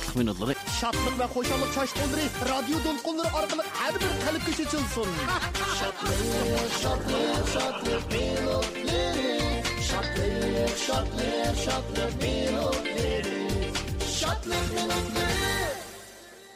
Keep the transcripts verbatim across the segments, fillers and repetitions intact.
شادلىق مىنۇتلىرى. شادلىق ۋە خۇشاللىق چاچقۇنلىرى رادىيو دولقۇنلىرى ئارقىلىق ھەر بىر قەلبكە چېچىلسۇن. شادلىق، شادلىق، شادلىق مىنۇتلىرى. شادلىق، شادلىق، شادلىق مىنۇتلىرى. شادلىق مىنۇتلىرى.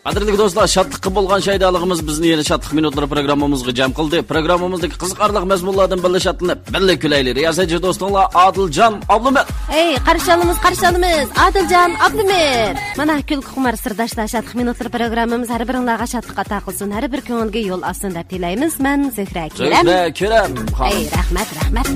قەدىرلىك دوستلار، شادلىققا بولغان شەيدالىقىمىز بىزنى يەنە شادلىق مىنۇتلىرى پروگراممىمىزغا جەم قىلدى. پروگراممىمىزدىكى قىزىقارلىق مەزمۇنلاردىن بىللە شادلىنىپ، بىللە كۈلەيلى. رىياسەتچى دوستۇڭلار ئادىلجان ئابلىمىت. ئەي، قارشى ئالىمىز، قارشى ئالىمىز، ئادىلجان ئابلىمىت. مانا، كۈلكىخۇمار سىرداشلار، شادلىق مىنۇتلىرى پروگراممىمىز ھەر بىرىڭلارغا شادلىق ئاتا قىلسۇن، ھەر بىر كۆڭۈلگە يول ئاچسۇن دەپ تىلەيمىز. مەن زۆھرە كېرەم. زۆھرە كېرەم خانىم. ئەي، رەھمەت، رەھمەت.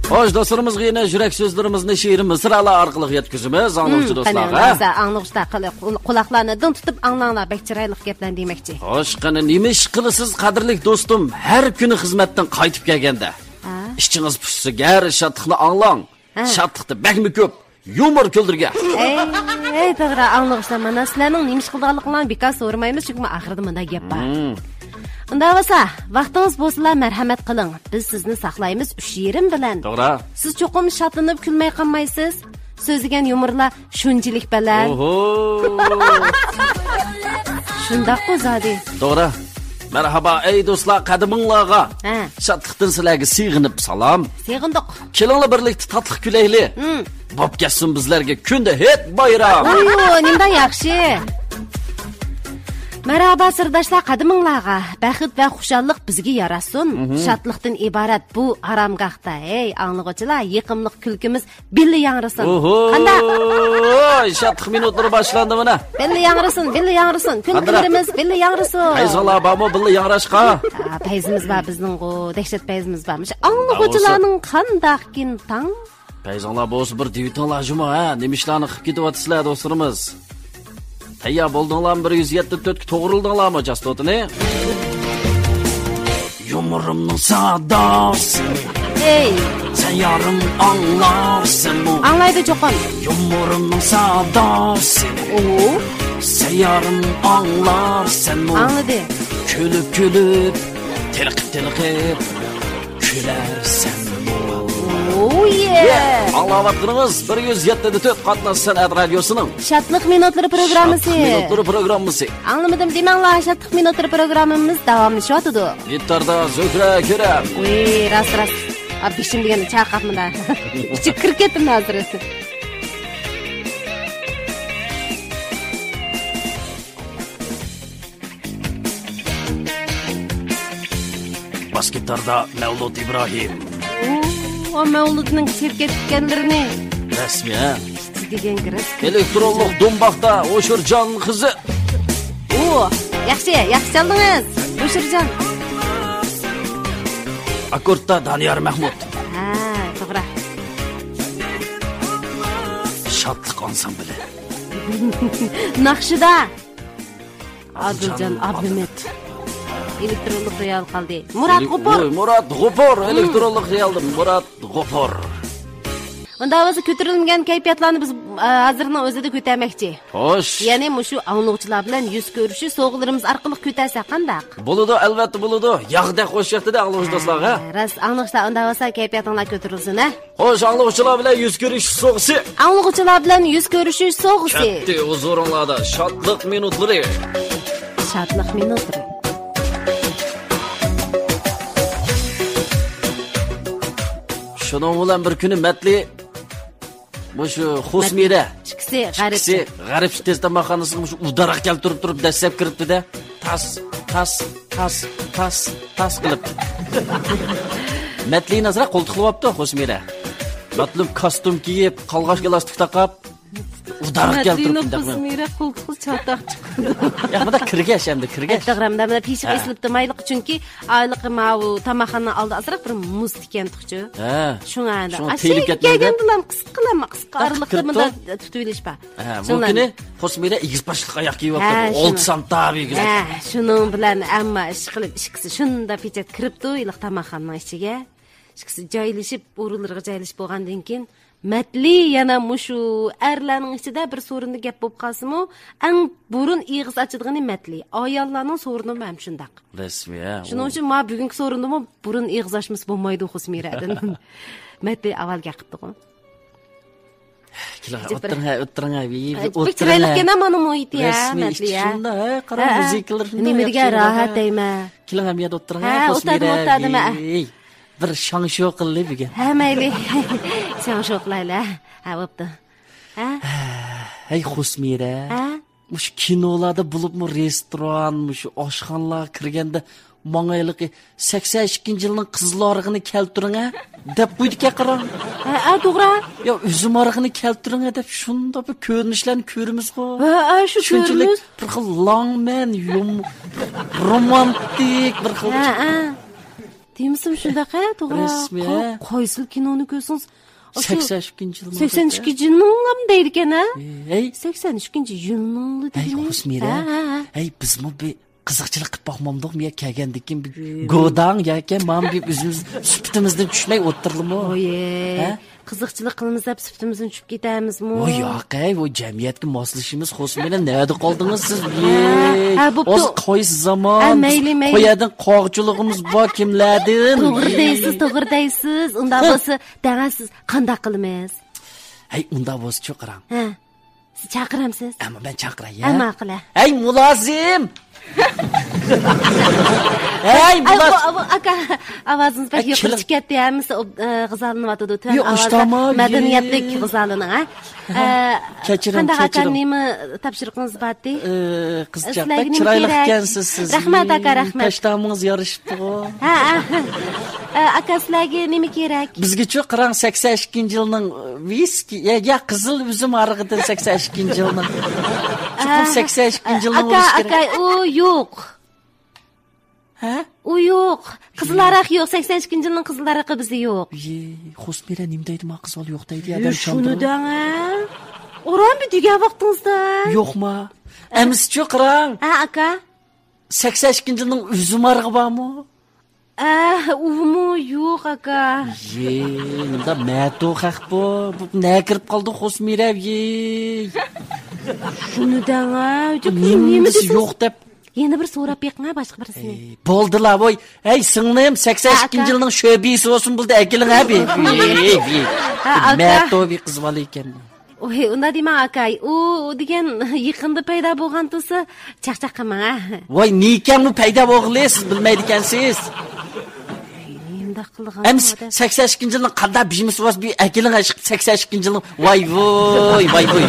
خوش، دوستلىرىمىزغا يەنە يۈرەك سۆزلىرىمىزنى شېئىرىي مىسرالار ئارقىلىق يەتكۈزىمىز، ئاڭلىغۇچى دوستلارغا. قېنى، ئاڭلىغۇچىلار، قۇل-، قۇل-، قۇلاقلارنى دىڭ تۇتۇپ ئاڭلاڭلار، بەك چىرايلىق گەپلەرنى دېمەكچى. خوش، قېنى، نېمە ئىش قىلىسىز، قەدىرلىك دوستۇم؟ ھەر كۈنى خىزمەتتىن قايتىپ كەلگەندە، ھە؟ ئىچىڭىز پۇشسا، گەر شادلىقنى ئاڭلاڭ. ھە. شادلىقتا بەكمۇ كۆپ يۇمۇر كۈلدۈرگەن. ئەي، ئەي، توغرا، ئاڭلىغۇچىلار، مانا سىلەرنىڭ نېمە ئىش قىلىدىغانلىقىڭلارنى بىكار سورىمايمىز، چۈنكى مانا ئاخىرىدا مۇنداق گەپ بار. مم. ئۇنداق بولسا، ۋاقتىڭىز بولسىلا مەرھەمەت قىلىڭ. بىز سىزنى ساقلايمىز ئۈچ يېرىم بىلەن. توغرا. سىز چوقۇم شادلىنىپ كۈلمەي قالمايسىز. سۆزلىگەن يۇمۇرلار شۇنچىلىك بەلەن. ئوھو. شۇنداققۇ زادى. توغرا. مەرھابا، ئەي دوستلار، قەدىمىڭلارغا. ھە. شادلىقتىن سىلەرگە سېغىنىپ سالام. سېغىندۇق. كېلىڭلار بىرلىكتە تاتلىق كۈلەيلى. ھىم. بوپ كەتسۇن بىزلەرگە كۈندە ھېيت بايرام. ئويۇ، نېمىدەك ياخشى. مەرھابا سىرداشلار، قەدىمىڭلارغا بەخت ۋە خۇشاللىق بىزگە ياراشسۇن. مھم. شادلىقتىن ئىبارەت بۇ ئارامگاھتا، ھەي ئاڭلىغۇچىلار، يېقىملىق كۈلكىمىز بىللە ياڭرىسۇن. ئوھو! قانداق؟ شادلىق مىنۇتلىرى باشلاندى مانا. بىللە ياڭرىسۇن، بىللە ياڭرىسۇن. كۈلكىلىرىمىز بىللە ياڭرىسۇن. پەيزىڭلار بارمۇ بىللە ياڭراشقا؟ ئا، پەيزىمىز بار بىزنىڭغۇ، دەھشەت پەيزىمىز بار. مۇشۇ ئاڭلىغۇچىلارنىڭ قانداقكىن تاڭ؟ پەيزىڭلار بولسا بىر دېۋىتىڭلار جۇمۇ، ھە؟ نېمە ئىشلارنى قىلىپ كېتىۋاتىسىلەر، دوستلىرىمىز؟ تەييار بولدۇڭلارمۇ؟ بىر يۈز يەتتە تۆتكە توغرىلىدىڭلارمۇ چاستوتىنى؟ يۇمۇرۇمنىڭ ساداسىنى. ئەي. سەييارىم ئاڭلارسەنمۇ؟ ئاڭلايدۇ چوقۇم. يۇمۇرۇمنىڭ ساداسىنى. ئۇ. سەييارىم ئاڭلارسەنمۇ؟ ئاڭلىدى. كۈلۈپ كۈلۈپ، تېلىقىپ تېلىقىپ كۈلەرسەنمۇ؟ ئوي. ئاڭلاۋاتقىنىڭىز بىر يۈز يەتتە دە تۆت قاتناش سەنئەت رادىيوسىنىڭ شادلىق مىنۇتلىرى پروگراممىسى. شادلىق مىنۇتلىرى پروگراممىسى. ئاڭلىمىدىم دېمەڭلار، شادلىق مىنۇتلىرى پروگراممىمىز داۋاملىشىۋاتىدۇ. گىتاردا زۆھرە كېرەم. ۋىي، راست، راست. ئا، بېشىم دېگەندە چاقاپ مۇندا. ئىچىگە كىرىپ كەتتىم ھازىر. باس گىتاردا مەۋلۇت ئىبراھىم. ئۇ، مەۋلۇتنىڭ كىرىپ كەتكەنلىرىنى. رەسمىي، ھە؟ دېگەن كىرىپ. ئېلېكترونلۇق دۇمباقتا ھوشۇرجان قىزى. ئۇ، ياخشى، ياخشى چالدىڭىز، ھوشۇرجان. ئاككوردتا دانىيار مەھمۇت. ھە، توغرا. شادلىق ئانسامبىلى. ناخشىدا. ئادىلجان ئابلىمىت. ئېلېكترونلۇق رىيال قالدى. مۇرات غوپۇر. ئوي، مۇرات غوپۇر. مم. ئېلېكترونلۇق رىيالدىن مۇرات غوپۇر. ئۇنداق بولسا كۆتۈرۈلمىگەن كەيپىياتلارنى بىز، ئە، ھازىرنىڭ ئۆزىدە كۆتەرمەكچى. خوش. يەنى مۇشۇ ئاڭلىغۇچىلار بىلەن يۈز كۆرۈشۈش سوۋغىلىرىمىز ئارقىلىق كۆتەرسەك قانداق؟ بولىدۇ، ئەلۋەتتە بولىدۇ. ياغدەك خوش ياقتىدە ئاڭلىغۇچى دوستلارغا. ھە، راست، ئاڭلىغۇچىلار ئۇنداق بولسا كەيپىياتىڭلار كۆتۈرۈلسۇن، ھە؟ خوش، ئاڭلىغۇچىلار بىلەن يۈز كۆرۈشۈش سوۋغىسى. ئاڭلىغۇچىلار بىلەن يۈز كۆرۈشۈش سوۋغىسى. كەتتى ھۇزۇرۇڭلاردا شادلىق مىنۇتلىرى. شادلىق مىنۇتلىرى. شۇنىڭ بىلەن بىر كۈنى مەتلى مۇشۇ خوسمىرە ئىككىسى غەربچە. ئىككىسى غەربچە تېز تاماقخانىسىغا مۇشۇ ئۇدارغا كەلتۈرۈپ تۇرۇپ دەسسەپ كىرىپتۇ-دە. تاس، تاس، تاس، تاس، تاس قىلىپ. مەتلىنى ئازراق قولتۇقلىۋاپتۇ خوسمىرە. مەتلۇم كاستۇم كىيىپ، قالغاچ گالستۇك تاقاپ، ئۇدارغا كەلتۈرۈپ مەتلىنىڭ مۇنداق قىلىپ. خوسمىرە قولتۇقى چاتاق چىقىدۇ. ياق، مۇنداق كىرگەچ ئەمدى، كىرگەچ. توغرا، مۇنداق مەن پىشىق ھە. ئېسىلىپتۇ مايلىق، چۈنكى ھېلىقى ماۋۇ تاماقخانىنىڭ ئالدى ئازراق بىر مۇز تىكەنتۇقچۇ. ھە. شۇڭا ئەمدى شۇڭا ئاشۇ تېيىلىپ كەتمەيدۇ. كەلگەندىلا قىسقىلا، قىسقا ئارىلىقتا كىرىپتۇ. مۇنداق تۇتۇۋېلىش بار. ھە، بۇ شۇڭا كۈنى قوسمىرە ئېگىز باشلىق ئاياق كىيىۋاپتۇ. ھە، ئولد شۇنى. سانتا ئېگىز. ھە، شۇنىڭ بىلەن ئەمما ئىشقىلىپ ئىككىسى شۇنداق پېچەت كىرىپتۇ ھېلىقى تاماقخانىنىڭ ئىچىگە. ئىككىسى جايلىشىپ، ئورۇنلىرىغا جايلىشىپ بولغاندىن كېيىن، مەتلى يەنە مۇشۇ ئەرلەرنىڭ ئىچىدە بىر سورۇندا گەپ بولۇپ قالسىمۇ، ئەڭ بۇرۇن ئېغىز ئاچىدىغىنى مەتلى. ئاياللارنىڭ سورۇنىمۇ ھەم شۇنداق. رەسمىي، ھە، شۇنىڭ ئۇ ئۈچۈن ما بۈگۈنكى سورۇندىمۇ بۇرۇن ئېغىز ئاچمىسا بولمايدۇ خۇسمىرەدىن. مەتلى ئاۋۋال گەپ قىپتىغۇ. كېلىڭ، ئەجەب بىر ئولتۇرۇڭ، ھە، ئولتۇرۇڭ، ھە، بىي، بىر ئە، بىر ئولتۇرۇڭ، چىرايلىق ھە. ئىكەن، ھە، مانا مۇھىتى، ھە، رەسمىي، مەتلى، ئىچى ھە. شۇنداق، ھە، قاراڭ، ھە، ھە. مۇزىكىلىرى شۇنداق نېمە دېگەن ياخشى راھەت بولغان. دەيمەن. كېلىڭ، ھەم يەردە ئولتۇرۇڭ، ھە، ھە، ئولتۇردۇم، خۇسمىرە، ئولتۇردۇم، ھە. بىي. بىر شاڭشو قىللى بۈگۈن. ھە، مەيلى. شاڭشو قىلايلى. ھە، بوپتۇ. ھە؟ ھەي، خۇسمىرە. ھە؟ مۇشۇ كىنولاردا بولۇپمۇ رېستوران، مۇشۇ ئاشخانىلارغا كىرگەندە ماڭا ھېلىقى سەكسەن ئىككىنچى يىلنىڭ قىزىل ئارىغىنى كەلتۈرۈڭە دەپ قويىدىكەن قاراڭ. ھە، ھە، توغرا. يا ئۈزۈم ئارىغىنى كەلتۈرۈڭە دەپ شۇنداق بىر كۆرۈنۈشلەرنى كۆرىمىزغۇ. ھە، ھە، شۇ شۇنچىلىك كۆرۈنۈش. بىر خىل لاڭمەن، يۇم-، رومانتىك بىر خىل. ھە، ھە. دېمىسىم شۇنداق، ھە، توغرا. رەسمىي، قا-، ھە. قايسىلا كىنونى كۆرسىڭىز، ئاشۇ سەكسەن ئىككىنچى يىلنىڭ سەكسەن ئىككىنچى يىلنىڭلامۇ دەيدىكەن، ھە؟ ھەي. سەكسەن ئىككىنچى يىلنىڭلا ھەي، دېگىنى. خۇسمىرە. ھە، ھە، ھە. ھەي، بىزمۇ بىر قىزىقچىلىق قىلىپ باقمامدۇق، يا كەلگەندىن كېيىن بىر گوداڭ ياكى مانا بىر ئۆزىمىز سۈپىتىمىزدىن چۈشمەي ئولتۇرىلىمۇ؟ ھە؟ قىزىقچىلىق قىلىمىز دەپ سۈپىتىمىزدىن چۈشۈپ كېتەرمىزمۇ؟ ۋاي ياق، ھەي، ۋاي جەمئىيەتكە ماسلىشىمىز، خۇسمىرە، نەدە قالدىڭىز سىز؟ ھە، ۋىي. ھە، بوپتۇ. ھازىر قايسى زامان؟ ھە، مەيلى، مەيلى. قايەردىن قاغا چۇلۇقىمىز بار، كىملەردىن؟ توغرا دەيسىز، توغرا دەيسىز. ئۇنداق ھە. بولسا، دەڭە سىز قانداق قىلىمىز؟ ھەي، ئۇنداق بولسىچۇ، قاراڭ. ھە. سىز چاقىرامسىز؟ ئەمما مەن چاقىراي، ھە؟ ھە، ماقۇل، ھە. ھەي، مۇلازىم! ھەي، ئەي، مۇلازىم! بۇ، بۇ، ئاكا، ئاۋازىڭىز بەك ئەي، يۇقىرى كېلىڭ. چىقىپ كەتتى، ھەممىسى ئوب-، ئە، غىزالىنىۋاتىدۇ. تۆۋەن يوق، ئاۋازدا ئىشتامال، مەدەنىيەتلىك يېي. غىزالىنىڭ، ھە؟ ھە، ئە، كەچۈرۈڭ، قانداق ئاكا، كەچۈرۈڭ. نېمە تاپشۇرۇقىڭىز بارتى؟ ئە، قىزچاق، سىلەرگە بەك نېمە چىرايلىق كېرەك؟ ئىكەنسىز سىز. رەھمەت، ئاكا، يېي، رەھمەت. پەشتامىڭىز يارىشىپتىغۇ. ھە، ھە. ئە، ئاكا، سىلەرگە نېمە كېرەك؟ بىزگىچۇ قاراڭ، سەكسەن ئىككىنچى يىلنىڭ ۋىسكى، يا، يا قىزىل ئۈزۈم ئارىغىدىن سەكسەن ئىككىنچى يىلنىڭ. چوقۇم ئە، سەكسەن ئىككىنچى يىلنىڭ ئاكا، بولۇشى كېرەك. ئاكا، ئۇ يوق. ھە؟ ئۇ يوق. قىزىل ھاراق يوق. سەكسەن ئىككىنچى يىلنىڭ قىزىل ھاراقى بىزدە يوق. يې، خۇسمىرە نېمە دەيدۇ، ما قىز بالا يوق دەيدۇ، يا، ئادەم شۇنى چاندۇرۇپ. دەڭە. ئورام بىر دېگەن ۋاقتىڭىزدا. يوقما؟ ئەمىسىچۇ قاراڭ. ھە، ئاكا. سەكسەن ئىككىنچى يىلنىڭ ئۈزۈم ھارىقى بارمۇ؟ ئە، ئۇمۇ يوق، ئاكا. يې، نېمىدا مەتۇ خەق بۇ. بۇ نە كىرىپ قالدى، خۇسمىرە، يې. شۇنى دەڭە. بۇ نېمە نېمە دېسە دېسىڭىز يوق دەپ. يەنە بىر سوراپ بېقىڭە باشقا بىرسىنى. ئەي، بولدىلا، ۋوي. ھەي، سىڭلىم، سەكسەن ئىككىنچى ھە، ئاكا. يىلنىڭ شۆبىسى بولسۇن، بولدى، ئەكېلىڭ، ھە، بى. ھە، ئاكا. مەتۇ بى قىز بالا ئىكەن. ۋوي، ئۇنداق دېمەڭ، ئاكاي. ئۇ، ئۇ دېگەن يېقىندا پەيدا بولغان تۇرسا، چاقچاق قىلماڭ، ھە. ۋاي، نېكەنمۇ پەيدا بولغىلى، سىز بىلمەيدىكەنسىز. ئەي، نېمىنداق قىلغان ئەمىسە ئادەم؟ سەكسەن ئىككىنچى يىلنىڭ قانداق بىژمىسى بار، بى ئەكېلىڭ، سەكسەن ئىككىنچى يىلنىڭ. ۋاي ۋوي، ۋاي ۋوي.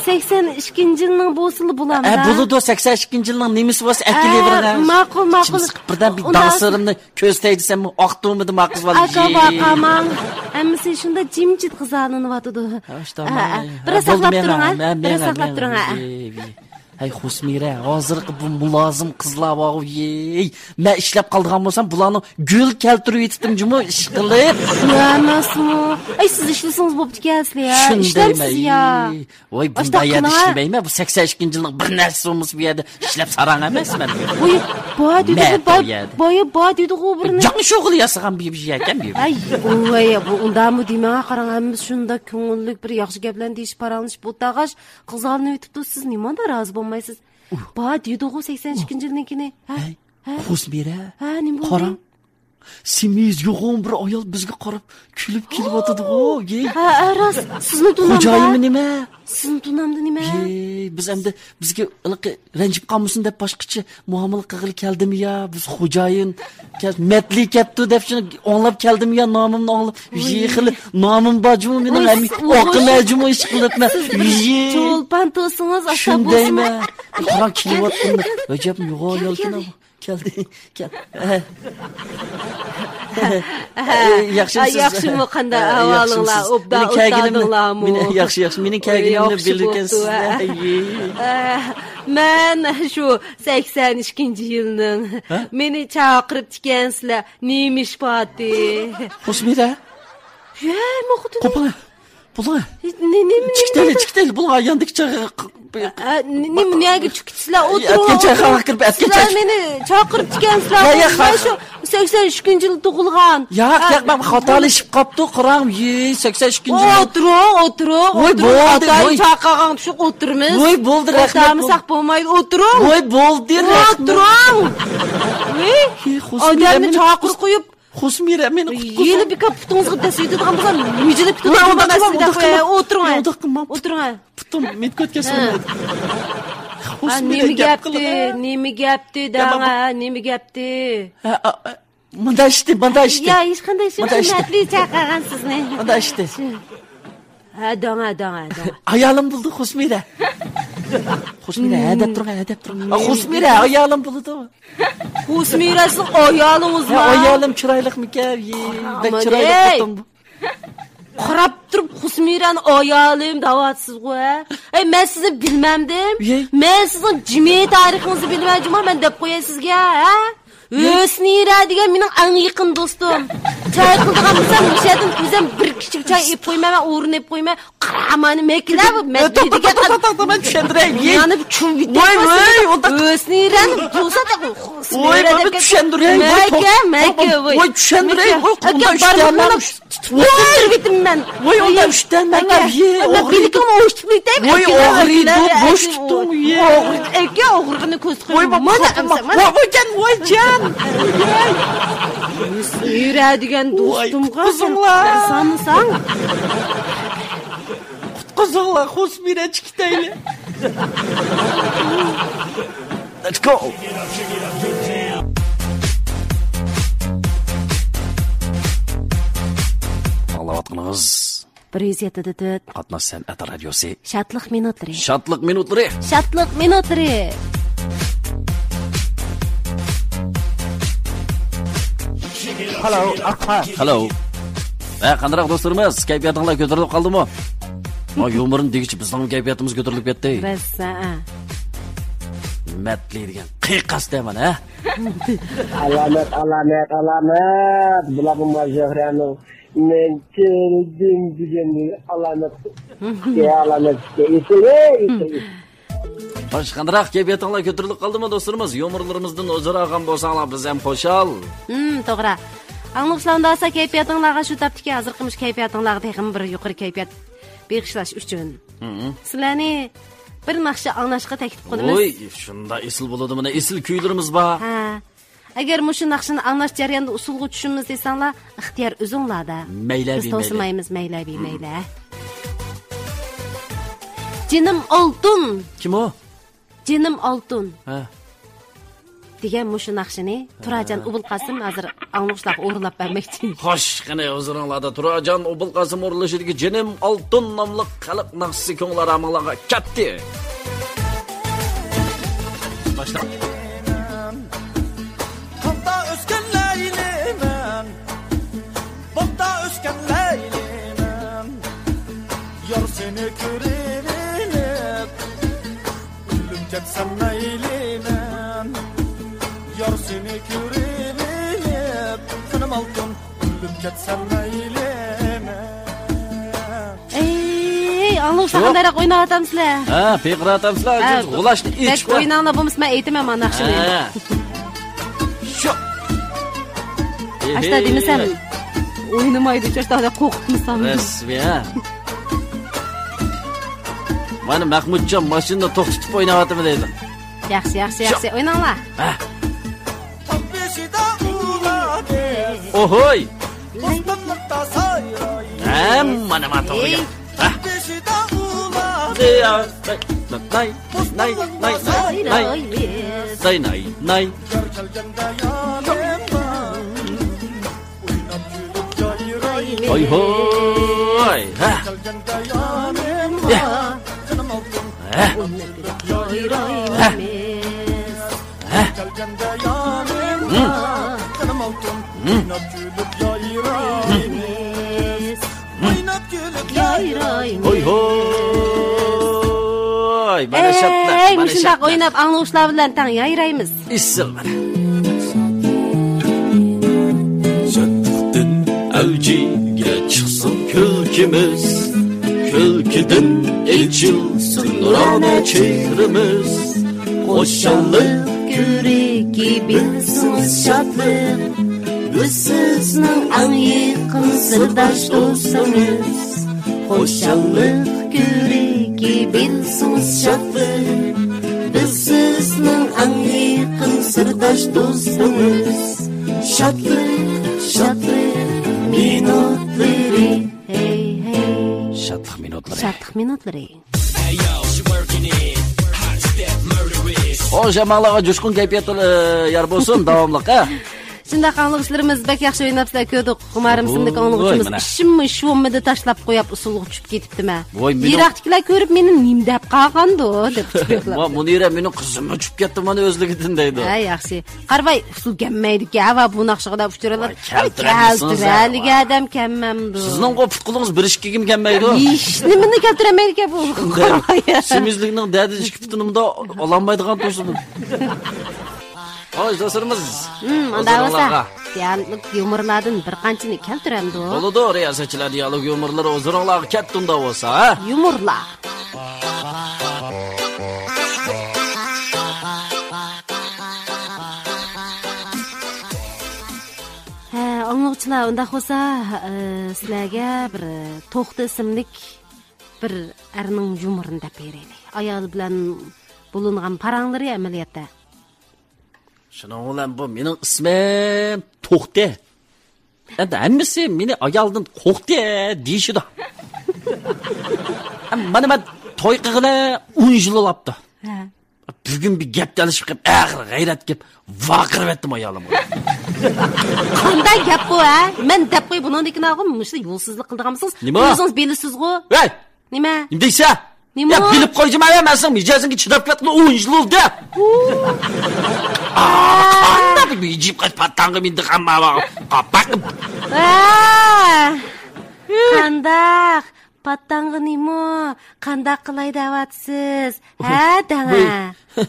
سەكسەن ئىككىنچى يىلنىڭ بولسىلا بولامدا. ئە، بولىدۇ، سەكسەن ئىككىنچى يىلنىڭ نېمىسى بولسا ئەكېلىۋېرىڭ، ئە. ماقۇل، ماقۇل. ئىچىمنى سىقىپ، بىردەم بىر ئۇنداق داڭ سىرىمنى كۆرسىتەي دېسەممۇ ئاقتۇرمىدى، ما قىز بالا. ئاكا، باقاماڭ. ھەممىسى شۇنداق جىمجىت غىزالىنىۋاتىدۇ. ھە، ئە، ئە. بىر ساقلاپ تۇرۇڭ، ھە. بىر ساقلاپ تۇرۇڭ، ھە. ھەي، خۇسمىرە، ھازىرقى بۇ مۇلازىم قىزلار بارغۇ، يېي. مەن ئىشلەپ قالىدىغان بولسام، بۇلارنىڭ گۈل كەلتۈرۈۋېتىتتىم جۇمۇ، ئىشقىلىپ. شۇ ئەمەسمۇ؟ ئەي، سىز ئىشلىسىڭىز بوپتىكەنسىلەر، يا. شۇندايمەن، ئىشلەمسىز، يا. يېي. ۋاي، بۇنداق يەردە ئىشلىمەيمەن. بۇ سەكسەن ئىككىنچى يىلنىڭ بىر نەرسىسى بولمىسا، بۇ يەردە ئىشلەپ ساراڭ ئەمەسمەن. ۋاي، بار دېدىغۇ، بار، بار، بار دېدىغۇ بىر نەرسە. جاڭ شوغۇل ياسىغان بىر، بىر يەكەن بىر. ئەي، ۋاي، بۇ ئۇنداقمۇ دېمەڭ، قاراڭ، ھەممىمىز شۇنداق كۆڭۈللۈك بىر ياخشى گەپلەرنى دېيىشىپ، پاراڭلىشىپ ئولتۇرغاچ، قىزارلىنىۋېتىپتۇ، سىز نېمانداق رازى بولمايسىز؟ ئۇھ. بار دېدىغۇ سەكسەن ئىككىنچى يىلنىڭكىنى. ھە؟ ھەي، ھە؟ خۇسمىرە، ھە، نېمە بولدى؟ قاراڭ. سېمىز يوغان بىر ئايال بىزگە قاراپ كۈلۈپ كېلىۋاتىدىغۇ. يېي. ھە، ھە، راست. سىزنى تونامدا. خوجايىنمۇ نېمە؟ سىزنى تونامدا نېمە؟ يېي، بىز ئەمدى بىزگە ھېلىقى رەنجىپ قالمىسۇن دەپ باشقىچە مۇئامىلە قىلغىلى كەلدىمۇ يا؟ بىز خوجايىن، كەل-، مەتلى كەپتۇ دەپ شۇنى ئوڭلاپ كەلدىمۇ يا؟ نامىمنى ئوڭلاپ. ۋىي. يېي، خېلى نامىم بار جۇمۇ مېنىڭ، ۋىي، ھەم سىز ئوقۇم ئوغۇل. جۇمۇ ئىش قىلىپمەن. سىز بىر ۋىي. چولپان تۇرسىڭىز، ئاشۇنداق شۇندايمەن. بولسىمۇ. قاراڭ كېلىۋاتقىنىمۇ. ئەجەب يوغان ئايالكەن. كەلدى، كەل-، ئەي، ياخشىمۇ سىز؟ ياخشىمۇ، قانداق ئەھۋالىڭلار؟ ئوبدان ئولتۇردۇڭلارمۇ؟ مېنى، ياخشى، ياخشى. مېنىڭ كەلگىنىمنى بىلىدىكەنسىز. مەن شۇ سەكسەن ئىككىنچى يىلنىڭ، ھە؟ مېنى چاقىرىپتىكەنسىلەر. نېمە ئىش بارتى؟ خۇسمىرە. يە، ماقۇل. قوپۇڭ. بۇلار. نېمە، نېمە، چىقتەيلى، چىقتەيلى، بۇلار ياندىكى چاغ-، ئە، نېمە، نېمە، نېمە، نېمە، چىقىپ كېتىسىلەر، ئولتۇرۇڭ، ئەتكەن چايخانىغا كىرىپ، ئەتكەن سىلەر چاي- مېنى چاقىرىپتىكەنسىلەر، يا، يا، مەن شۇ سەكسەن ئۈچىنچى يىل تۇغۇلغان. ياق، ھە، ياق، مەن خاتالىشىپ قاپتۇ، قاراڭ. يې، سەكسەن ئۈچىنچى يىل. ئولتۇرۇڭ، ئولتۇرۇڭ، ۋوي، ئولتۇرۇڭ. بولدى، ئاتايىم ۋوي. چاقىرغان تۇشۇپ ئولتۇرىمىز. ۋوي، بولدى، رەھمەت. ئولتۇرمىساق بولمايدۇ، ئولتۇرۇڭ. ۋوي، بولدى، رەھمەت. ئولتۇرۇڭ. ۋوي، يې، خوسمىرە، ئادەمنى مېنى چاقىرىپ قويۇپ. خوسمىرە، مېنى قۇتقۇزغىن. يېنى بىر كاپ پۇتىڭىزغا دەسسىۋېتىدىغان بولسام، مىجىلىپ ۋوي، كېتىدىغان ئۇنداق بولسام، قىلماڭ، ئۇنداق قىلماڭ. ئولتۇرۇڭ. ئۇنداق قىلماڭ. ئولتۇرۇڭ. پۇتۇم مېنى كۆتكەسمەيدۇ. ھە. نېمە گەپتى؟ نېمە گەپتى دەڭە؟ نېمە گەپتى؟ ھە، ئا، ئا، مۇنداق ئىشتى، مۇنداق ئىشتى. يا، ھېچقانداق ئىش يوق. مۇنداق ئىشتى. ھۆرمەتلىك چاقىرغان سىزنى. مۇنداق ئىشتى. ھە، دەڭە، دەڭە، دەڭە. ئايالىم بولدى، خوسمىرە. خوسمىرە، ھە دەپ تۇرغان، ھە دەپ تۇرغان. ئا، خوسمىرە، ئايالىم بولىدۇ. خوسمىرە، سىز ئايالىڭىزمۇ؟ ھە، ئايالىم چىرايلىقمىكەن؟ يې، بەك چىرايلىق خوتۇن بۇ. قاراپ تۇرۇپ، خوسمىرەنى ئايالىم دەۋاتىسىزغۇ، ھە؟ ئەي، مەن سىزنى بىلمەمدىم. يەي. مەن سىزنىڭ جىمى تارىخىڭىزنى بىلمەن جۇما، مەن دەپ قوياي سىزگە، ھە؟ يەي. ھۆسنىرە دېگەن مېنىڭ ئەڭ يېقىن دوستۇم. چاي قىلىدىغان بولسام، مۇشۇ يەردىن ئۆزۈم بىر كىچىك چاي ئېلىپ قويىمەن، مەن ئورۇن ئېلىپ قويىمەن. قارا، مانا مەكىلە بۇ، مەن توختا، توختا، توختا، توختا، مەن چۈشەندۈرەي. يەي. يەنە بىر چۈشەندۈرەي. ۋوي، ۋوي، ئۇنداق. ھۆسنىرەنى دوسا دەپ قوي. ۋوي، مانا چۈشەندۈرەي. ۋوي، مەكە، مەكە، ۋوي. ۋوي، چۈشەندۈرەي. ۋوي، ئۇنداق ئىشتە ئەمەس. ۋوي، بارمىغىنى تۇتۇپ ئۆلتۈرۈۋېتىمەن. ۋوي، ئۇنداق ئىشتە ئەمەس. يې، ئوغرى. بىلىكىڭنى ئوشتۇپ ئۆتەي. ۋوي، ئوغرى، بوش تۇتۇڭ، يې. ئوغرى، ئەكە، ئوغرىغىنى كۆز قويۇڭ. ۋوي، مانا، ۋوي، جان، ۋوي، جان. ھۆسنىرە دېگەن دوستۇمغا سەن قارىسامساڭ. قۇتقۇزۇڭلار، خوسمىرە چىقىتايلى. Let's go. ئاڭلاۋاتقىنىڭىز بىر يۈز يەتتە دە تۆت قاتناش سەنئەت رادىيوسى. شادلىق مىنۇتلىرى. شادلىق مىنۇتلىرى. شادلىق مىنۇتلىرى. Hello، ئاقا. Hello. ھە، قانداق دوستلىرىمىز، كەيپىياتىڭلار كۆتۈرۈلۈپ قالدىمۇ؟ ما يۇمۇرنى دېگۈچە بىزنىڭ كەيپىياتىمىز كۆتۈرۈلۈپ كەتتى. بەس، ھە. مەتلى دېگەن قىيقاس دەيمەن، ھە؟ ئالامەت، ئالامەت، ئالامەت. بۇلار بۇ ماجۆرەنىڭ مەن كۆردۈم دېگەن ئالامەت. ئالامەت. ئېسىل، ئېسىل. خوش، قانداق، كەيپىياتىڭلار كۆتۈرۈلۈپ قالدىمۇ، دوستلىرىمىز؟ يۇمۇرلىرىمىزدىن ھۇزۇر ئالغان بولساڭلار، بىز ھەم خۇشال. ھىم، توغرا. ئاڭلىغۇچىلار، ئۇنداق بولسا كەيپىياتىڭلارغا شۇ تاپتىكى ھازىرقى مۇشۇ كەيپىياتىڭلارغا تېخىمۇ بىر يۇقىرى كەيپىيات بېغىشلاش ئۈچۈن، ھىم، سىلەرنى بىر ناخشا ئاڭلاشقا تەكلىپ قىلىمىز. ۋوي، شۇنداق ئېسىل بولىدۇ، مانا ئېسىل كۈيلىرىمىز بار. ھە. ئەگەر مۇشۇ ناخشىنى ئاڭلاش جەريانىدا ئۇسسۇلغا چۈشىمىز دېسەڭلار، ئىختىيار ئۆزۈڭلاردا. مەيلى، بىز بىمەيلى. توسىمايمىز، مەيلى، بىمەيلى. جېنىم ئالتۇن. كىم ئۇ؟ جېنىم ئالتۇن. ھە. دېگەن مۇشۇ ناخشىنى تۇراجان ئوبۇلقاسىم ھازىر ئاڭلىغۇچىلارغا ئورۇنلاپ بەرمەكچى. خوش، قېنى، ھۇزۇرۇڭلاردا تۇراجان ئوبۇلقاسىم ئورۇنلىشىدىكى جېنىم ئالتۇن ناملىق خەلق ناخشىسى كۆڭۈل ئارامىڭلارغا كەتتى. باشلا. تاغدا ئۆسكەن لەيلىمەن، باغدا ئۆسكەن لەيلىمەن، يار سېنى كۆرۈۋېلىپ، ئۆلۈپ كەتسەم مەيلىمەن، يار سېنى كۆرۈۋېلىپ، جېنىم ئالتۇن، ئۆلۈپ كەتسەم مەيلىمەن. ئەي، ئاڭلىغۇچىلار، قانداقراق ئويناۋاتامسىلەر؟ ھە، پىقىراتامسىلەر، ھە، غۇلاشنى ئېچىپ ئويناڭلار، بولمىسا مەن ئېيتىمەن مانا ناخشىنى. ھە. شۇ. ئاشتا دېمىسەم، ئوينىمايدۇ، چاشتا قورقۇتمىسام. رەسمىي، ھە. مانا مەخمۇتجان ماشىنىنى توختىتىپ ئويناۋاتىمەن دەيدۇ. ياخشى، ياخشى، ياخشى، ئويناڭلار. ھە. ئوھوي. ھەممە نېمە توغرا گەپ. ھە. ناي، ناي، ناي، ناي، ناي. ناي، ناي، ناي. ھوي، ھوي، ھە. يا. ھە. ھە. ھوي، ھوي. مانا شادلىق، ئەي، مانا مۇشۇنداق شادلىق. ئويناپ، ئاڭلىغۇچىلار بىلەن تەڭ يايرايمىز. ئېسىل مانا. شادلىقتىن ئەۋجىگە چىقسۇن كۈلكىمىز، كۈلكىدىن ئېچىلسۇن نۇرانە چېھرىمىز. خۇشاللىق كۆۋرۈكى بىلسۇن شادلىق، بىز سىزنىڭ ئەڭ يېقىن سىرداش دوستىڭىز. خۇشاللىق كۆۋرۈكى بىلسىڭىز شادلىق. بىز سىزنىڭ ئەڭ يېقىن سىرداش دوستىڭىز. شادلىق، شادلىق مىنۇتلىرى. ھەي، ھەي. شادلىق مىنۇتلىرى. شادلىق مىنۇتلىرى. خوش، ھەممەڭلارغا جۇشقۇن كەيپىيات، ئە، يار بولسۇن، داۋاملىق، ھە؟ شۇنداق، ئاڭلىغۇچىلىرىمىز بەك ياخشى ئويناپسىلەر، كۆردۇق. خۇمارىم ئىسىملىك ئوي، ئاڭلىغۇچىمىز مانا. ئىشىممۇ شۇممىدى تاشلاپ قويۇپ ئۇسسۇلغا چۈشۈپ كېتىپتىمەن. ۋاي، مېنىڭ يىراقتىكىلەر كۆرۈپ مېنى نېمە دەپ قالغاندۇ دەپ كۈتۈپ يوقلاپ. ۋا، مۇنىرە، مېنىڭ قىزىممۇ چۈشۈپ كەتتى مانا ئۆزلۈكىدىن دەيدۇ. ھە، ياخشى. قارىۋاي، ئۇسسۇل كەلمەيدىكەن، ۋا بۇ ناخشىغا دەپ ئۇچۇرلار. ۋاي، كەلتۈرەلمىسىڭىز، كەلتۈرەلىگەن ھە، ئادەم كەلمەمدۇ. سىزنىڭغۇ پۇت-قولىڭىز بىر ئىككى كۈن كەلمەيدۇ. ھېچنېمىنى كەلتۈرەلمەيدىكەن بۇ. شۇنداق. سېمىزلىكنىڭ دەردى ئىككى پۇتۇمدا ئالالمايدىغان تۇرسىمۇ. خوش، دوستلىرىمىز. ھىم، ئۇنداق بولسا، ھۇزۇرۇڭلارغا. دىيالوگ يۇمۇرلاردىن بىر قانچىنى كەلتۈرەمدۇ؟ بولىدۇ، رىياسەتچىلەر دىيالوگ يۇمۇرلىرى ھۇزۇرۇڭلارغا كەتتى ئۇنداق بولسا، ھە؟ يۇمۇرلار. ھە، ئاڭلىغۇچىلار، ئۇنداق بولسا، ئە، سىلەرگە بىر، ئە، توختى ئىسىملىك بىر ئەرنىڭ يۇمۇرىنى دەپ بېرەيلى. ئايال بىلەن بولۇنغان پاراڭلىرى ئەمەلىيەتتە. شۇنىڭ بىلەن بۇ مېنىڭ ئىسمىم توختى. ئەمدى ھەممىسى مېنى ئايالدىن قورقتى دېيىشىدۇ. مانا مەن توي قىلغىلى ئون يىل بولاپتۇ. ھە. بۈگۈن بىر گەپ تالىشىپ قېلىپ، ئېغىر غەيرەت كېلىپ، ۋارقىراۋەتتىم ئايالىمغا. قانداق گەپ بۇ، ھە؟ مەن دەپ قوي، بۇنىڭدىن كېيىن ئالغۇ مۇشۇنداق يولسىزلىق قىلىدىغان بولسىڭىز، نېمە؟ ئۆزىڭىز بىلىسىزغۇ. ھەي! نېمە؟ نېمە دەيسە؟ نېمە؟ يا، بىلىپ قويجىما، يا، مەن سېنىڭ مىجەزىڭگە چىداپ كەتكىلى ئون يىل بولدى. قانداق بىر يىجىپ قاچ پاتتاڭغا مىندىغان ماۋۇ قاپاق. ھە. قانداق؟ پاتتاڭغا نېمە؟ قانداق قىلاي دەۋاتىسىز؟ ھە، دەڭە.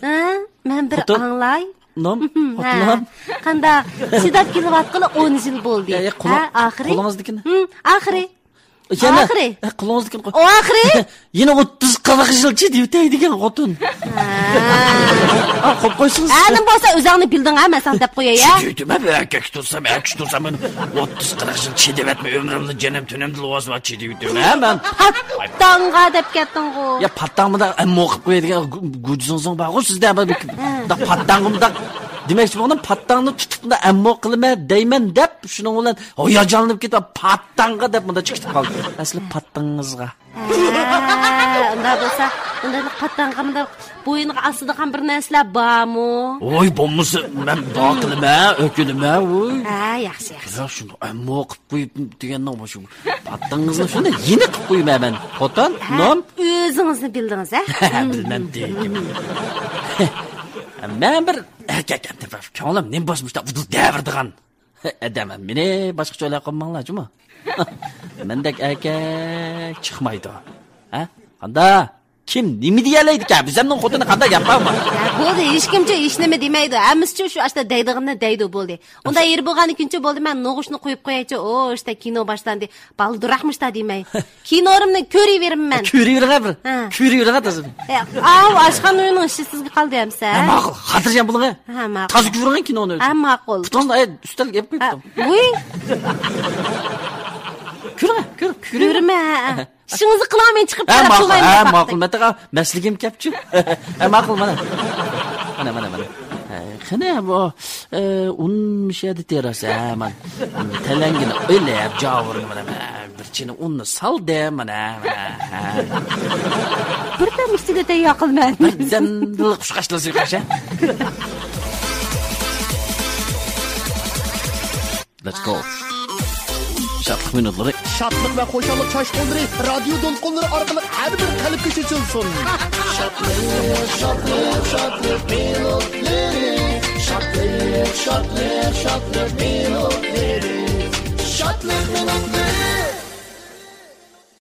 ھە؟ مەن بىر ئاڭلاي. نام؟ ھە. قانداق؟ چىداپ كېلىۋاتقىلى ئون يىل بولدى. يا، يا، قولۇڭ-، ھە، ئاخىرى؟ قولىڭىزدىكىنى. ھىم، ئاخىرى. يەنە، ئاخىرى. ھە، قولىڭىزدىكىنى قوي. ئاخىرى. يەنە ئوتتۇز قىرىق يىل چىدىۋېتەي دېگەن خوتۇن. ھە. ئا، قويۇپ قويسىڭىز. ئەنە بولسا ئۆزۈڭنى بىلدىڭ ھە، مەن ساڭا دەپ قوياي ھە. چىدىۋېتىمەن، ئەركەككە تۇرسام، ئەركىشى تۇرسام، مەن ئوتتۇز قىرىق يىل چىدىۋەتمەي ئۆمرۈمنى جېنىم تېنىمدىلا ۋاز ۋاز چىدىۋېتىمەن ھە مەن. پاتتاڭغا دەپ كەتتىڭغۇ. يا پاتتاڭمۇ دا ئەمما ئوقۇپ قويىدىغان گۇ-، گۇجىزىڭىزنىڭ بارغۇ سىزدە بىر، ھە. دا پاتتاڭغا مۇنداق دېمەكچى بولغىنىم، پاتتاڭنى تۇتۇپ مۇنداق ئەمما قىلىمەن دەيمەن دەپ، شۇنىڭ بىلەن ھاياجانلىنىپ كېتىپ، پاتتاڭغا دەپ مۇنداق چىقىپ قالدى. ئەسلى پاتتىڭىزغا. ھە، ئۇنداق بولسا، ئۇنداق پاتتاڭغا مۇنداق بوينىغا ئاسىدىغان بىر نەرسىلەر بارمۇ؟ ۋوي، بولمىسا مەن دۇئا قىلىمەن، ئۆكۈنىمەن، ۋوي. ھە، ياخشى، ياخشى. يا، شۇنداق ئەمما قىلىپ قويۇپ دېگەننىڭ مۇشۇ پاتتىڭىزنى شۇنى يېنىك قىلىپ قويىمەن مەن، خوتۇن، ھە، نوم. ئۆزىڭىزنى بىلدىڭىز، ھە؟ بىلمەمدىم. مەن بىر ئەركەك، كۆڭلۈم نېمە بولسا مۇشۇنداق دەۋرىدىغان. ئادەم، مېنى باشقىچە ئويلاپ قالماڭلار جۇمۇ. مەندەك ئەركەك چىقمايدۇ. ھە؟ قاندا؟ كىم نېمە دېيەلەيدىكەن؟ بىزەمنىڭ خوتۇنى قانداق گەپ بارمۇ؟ ھە، بولدى، ھېچكىمچە ھېچنېمە دېمەيدۇ. ھەممىسىچۇ شۇ ئاشتا دەيدىغىنىنى دەيدۇ، بولدى. ئۇنداق يېرى بولغان ئىكەنچۇ، بولدى، مەن نوغۇچنى قويۇپ قويايچۇ. ئۇ ئاشتا كىنو باشلاندى. بالدۇرراقمۇ ئاشتا دېمەي. كىنورۇمنى كۆرۈۋېرىمەن. كۆرۈۋېرىڭە بىر. ھە. كۆرۈۋېرىڭە تازا. ئە، ئاۋۇ ئاشخانا ئۆينىڭ ئىشى سىزگە قالدى ئەمسە. ھە، ماقۇل. خاتىرجەم بولۇڭە. ھە، ماقۇل. تازا كۆرۈڭە كىنونى ئۆزى. ھە، ماقۇل. پۇتىڭىزنى ئايا ئۈستەلگە ئېلىپ قويۇپتۇ. ھە، ۋۇي. كۆرۈڭە، كۆر، كۆرۈڭە. كۆرۈمە، ھە، ھە. ئىشىڭىزنى قىلىڭ، مەن چىقىپ ھە، كېلىپ ماقۇل، قىلمايمەن ھە، دەپ ماقۇل. مەن تېخى مەسلىكىم كەپچۇ. ھە، ماقۇل، مانا. مانا، مانا، مانا. ھە، قېنى بۇ، ئە، ئۇن مۇشۇ يەردە تېرىسا، ھە، مانا. تەلەڭگىنى ئېلىپ، جاۋۇرنى، مانا، مانا. بىر چىنە ئۇننى سالدىم، مانا، مانا، ھە. بىردەم ئىچىدە تەييار قىلىمەن. بىردەمدىلا قۇشقاچلار سۆيگەن. Let's go. شادلىق مىنۇتلىرى. شادلىق ۋە خۇشاللىق چاچقۇنلىرى رادىيو دولقۇنلىرى ئارقىلىق ھەر بىر قەلبكە چېچىلسۇن. شادلىق، شادلىق، شادلىق مىنۇتلىرى. شادلىق، شادلىق، شادلىق مىنۇتلىرى. شادلىق مىنۇتلىرى.